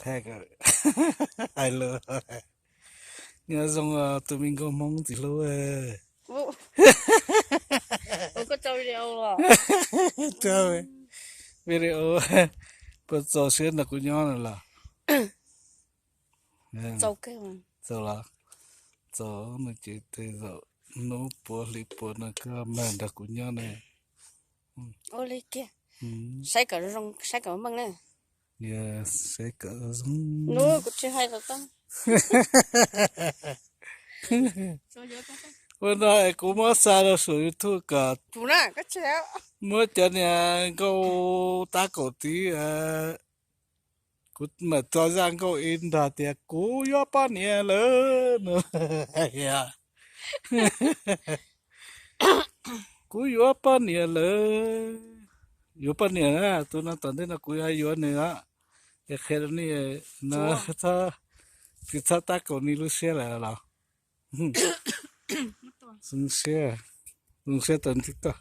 Thaij, hais lus. Nyob zoo tus me nkauj Hmoob txiv hlub. Video puas txaus siab nrog kuv nyob no los? Txaus los? Txaus no ces tej zaum hnub puas hli puas no koj mag nrog kuv nyob ne. Saib kom zoo, saib kom meej na. Saib kom zoo. Kuv tsis hais kom koj. Ua no es kuv muab xa rau saum YouTube kom muab cov niag nkauj tab kaum tib, kuv mam tso zaj nkauj ib nrog tias kuv yuav poj niam lawm no. Kuv yuav poj niam lawm. Yuav poj niam na, tus no tom ntej no kuv yuav yuav nws os. Es qhia rau nej no, tsis txhob tab kaum nej lub siab lawm los. Zoo siab, zoo siab tau ntsib koj.